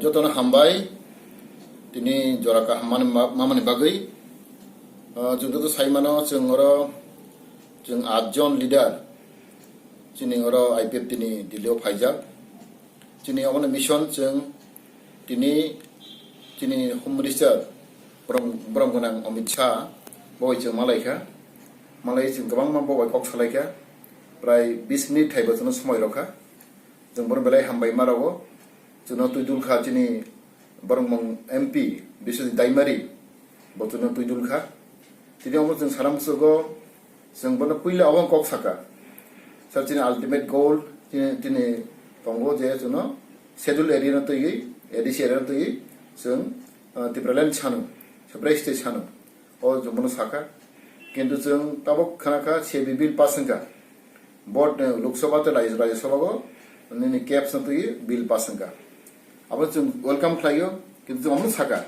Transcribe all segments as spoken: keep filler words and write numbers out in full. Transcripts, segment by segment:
Jotono hambai, tini jora kaham mani ma-, mamani bagwi. Ah, chwng joto sai mano, chwng oro, chwng atjon leader, chini oro I P F T ni Delhi o phaijak. Chini omono mission chwng tini chini Home Minister borom, borom gwnang Amit Shah bo bai chwng malaikha. Malai chwng kwbangma bo bai kok salaikha. Prai bis minute thaibo chwngno somoi rokha. Chwng bono belai hambai ma rogo. Chwngno twi dulkha chini boromung M P Biswajit Daimari bo chwngno twi dulkha. Tini omo chwng sana musugo chwng bono puila obo kok saka. Sir, chini ultimate goal chini, chini tongo je chwngno schedule area no twiwi, A D C area no twiwi chwng, uh, Tipraland sano, separate state sano. O chwng bono saka. Kintu chwng tabuk khna kha C A B bill pass wngkha. Both, eh, Lok Sabha tei Rajya, Rajya Sabha o nini caps no twi bill pass wngkha. Abo chwng welcome khlaio, kintu chwng omo saka.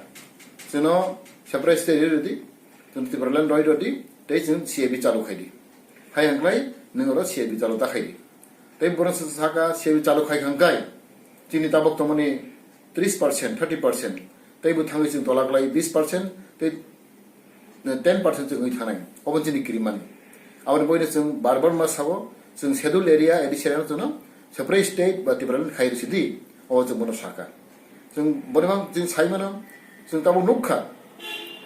Chwngno separate state rwi rwdi, chwng Tipraland roi rwdi, tei chwng C A B chalu khaidi. Hai hwnkhlai nwng oro C A B chalu ta khaidi. Tei bono saka C A B chalu khai kha hwnkhe chini tabuk tongmani tris percent, thirty percent. Tei bo thangwi chwng tola klai bis percent, tei ten percent chwng wngwi thanai. Obo chini kirimani. Aboni boino chwng bar bar ma sabo, chwng schedule area, A D C area no chwngno separate state ba Tipraland khai rwsidi, obo chwng bono saka. Chwng bono mang chwng sai mano, chwng tabuk nukha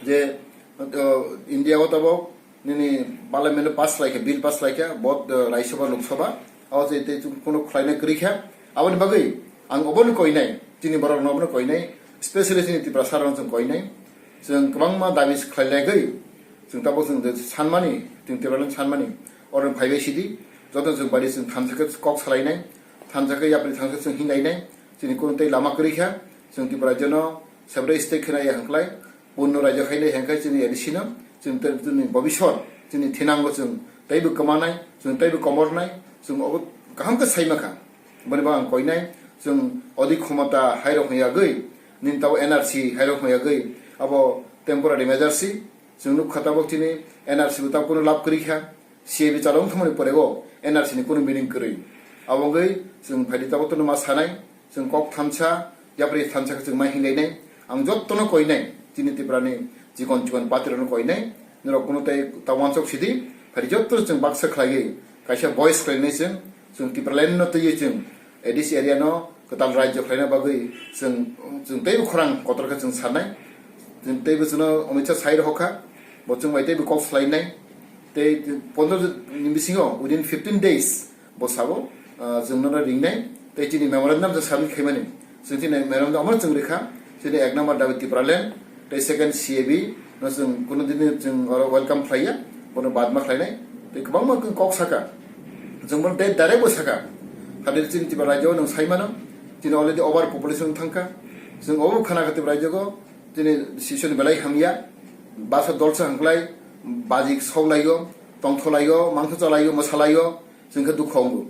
je, uh, India o tabuk nini parliament o pass laikha, bill pass laikha, both, uh, Rajya Sabha, Lok Sabha, abo je tei chwng kuno khlaina kwrwi kha. Aboni bagwi ang obono koinai, chini borok no obono koinai, specially chini Tiprasa rok chwng koinai. Chwng kwbangma dabi khlai lagwi, chwng tabuk chwng je sanmani, chwng Tipraland sanmani, oro phaibai sidi, joto chwng bari chwng thansa khe kok salainai, thansa khe yapri thansa chwng hinlainai, chini kuno tei lama kwrwi kha, chwng Tipra jono separate state khna ya hwnkhlai, Punno raijak hai le hengkai chini A D C no, chini te-, chini bobisor, chini thinango chwng teibo kwmanai, chwng teibo komornai, chwng obo kaham khe sai makha. Boni bo ang koinai, chwng odi khomota hai rok hwnwi yagwi, nini tabo N R C hai rok hwnwi yagwi, abo temporary measure si, chwng nukha tabok chini N R C bo tabok kunu lab kwrwi kha. C A B chalo wng thangmani pore o N R C ni kunu meaning kwrwi. Abo wngwi chwng phaidi tabok tono ma sanai, chwng kok thansa, yapri thansa khe chwng ma hinlainai. Ang jottono koinai, chini Tripura ni chikon chikon party rokno koinai, norok kunu tei ta wansok sidi, phaidi jotto chwng baksa khlaiwi kaisa voice khlainai chwng, chwng Tipraland no twiwi chwng A D C area no kwtal rajyo khlaina bagwi chwng, chwng teibo khorang kotor khe chwng sanai. Chwng teibo chwngno Amit Shah sai rohorkha, bo chwng bai teibo kok salainai. Tei pondro ni bisingo, within fifteen days, bo sabo, ah, chwng nono ringnai. Tei chini memorandum je submit khaimani, chwng chini memorandum omo chwng rikha, chini ek number dabi Tipraland, tei second C A B no chwng kuno dini chwng oro welcome khlaiya, bono badma khlainai. Tei kwbangma kok saka, chwng bono tei direct bo saka, hadi chini Tripura rajyo nwng sai mano, chini already over population thangkha, chwng obo khana kha Tripura rajyo go, chini sisoni belai hamya, basa dolsa hwnkhlai, baji sok laiyo, tongtho laiyo, mangtho cha laiyo, mwsa laiyo, chwng khe dukho wngo.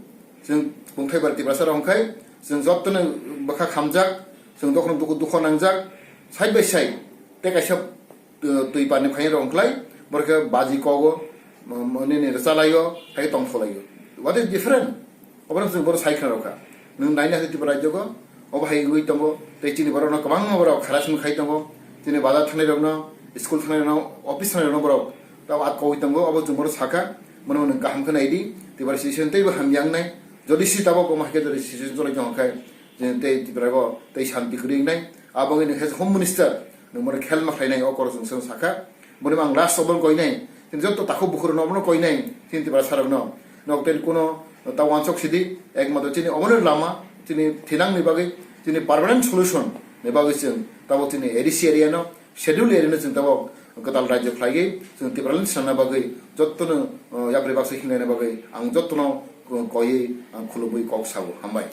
Chwng bungthai bar Tiprasa rok hwnkhe, chwng jotono bwkha khamjak, chwng jotono dukho, dukho nangjak, side by side, tei kaisa, uh, twi parni phainai rok hwnkhlai, borok khe baji kogo, mo-, mo-, nini rwcha laiyo, hai khe tongtho laiyo. What is different? Obono chwng bono sai khna rokha. Nwng naina hwnkhe Tripura rajyo go, obo hai wngwi tongo, tei chini borokno kwbangma borok harassment khai tongo, chini bazar thangnai rokno, school thangnai rokno, office thangnai rokno borok tabo atkowi tongo, obo chwng bono sakha, bono nwng kaham khe naidi, Tripura situation teibo hamya wngnai, jodi si tabok omo hai khe jodi situation choli tongkha khe, chini tei Tripura go tei shanti kwrwi wngnai, abo wngwi nwng khe Home Minister, nwng bono khelma khlainai, o korok chwng sakha, Boni mang last obo koinai, chini joto takhuk bukhuk rokno obono koinai, chini Tiprasa rokno. Nok tei kuno ta wansok sidi, ekmatro chini obono lama, chini thinang ni bagwi, chini permanent solution ni bagwi chwng tabok chini A D C area no, schedule area no chwng tabok kwtal rajyo khlaiwi, chwng Tipraland sanna bagwi, jotono, uh, yapri baksa hinlaina bagwi, ang jotono, uh, koiwi, ang khulumwi kok sabo. Hambai.